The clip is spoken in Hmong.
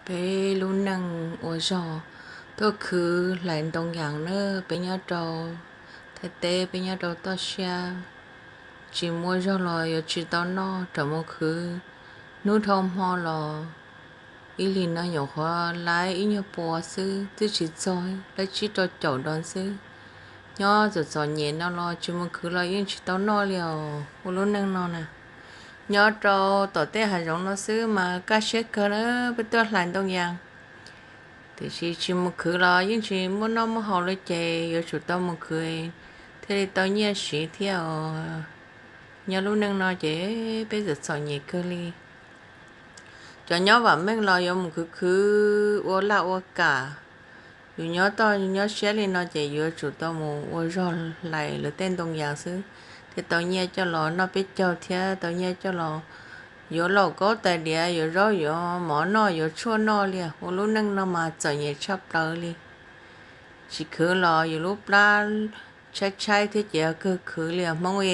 Peb lub neej ua zog tuaj khwv hlais ntoo yas na, peb nyob rau Thaib teb, peb nyob rau toj siab, tsis muaj zog los yuav tsis tau noj, rov mus khwv hnub dhau hmo los ib hlis no nyuam qhuav laib ib nyuag pua xwb, twb tsis txog, laib tsib rau caum do xwb. Nyob txom txom nyem no los tsis mus khwv los yeej tsis tau noj li os, ua lub neej no na. Nyob rau tom tej hav zoov no xwb mas kaj siab kawg na, peb tuaj hlais ntoo yas. Tiam sis tsis mus khwv los yeej tsis muaj noj muaj haus li ces yuav tsum tau mus khwv thiaj li tau nyiaj siv thiab os. Nyob lub neej no ces peb txom txom nyem kawg li. Cov nyob vam meej los yuav mus khwv khwv ua laj ua kam. Yus nyob toj nyob siab li no ces yuav tsum tau mus ua zog hlais lawv tej ntoo yas xwb, thiaj tau nyiaj coj los noj peb caug thiab tau nyiaj coj los yuav lauj kaub tais diav, yuav zaub yuav mov noj, yuav tshuaj noj li. Ua lub neej no mas txom nyem tshaj plaws li. Tsis khwv los yus lub plab tshaib tshaib thiab ces kawg khwv li os Hmoob.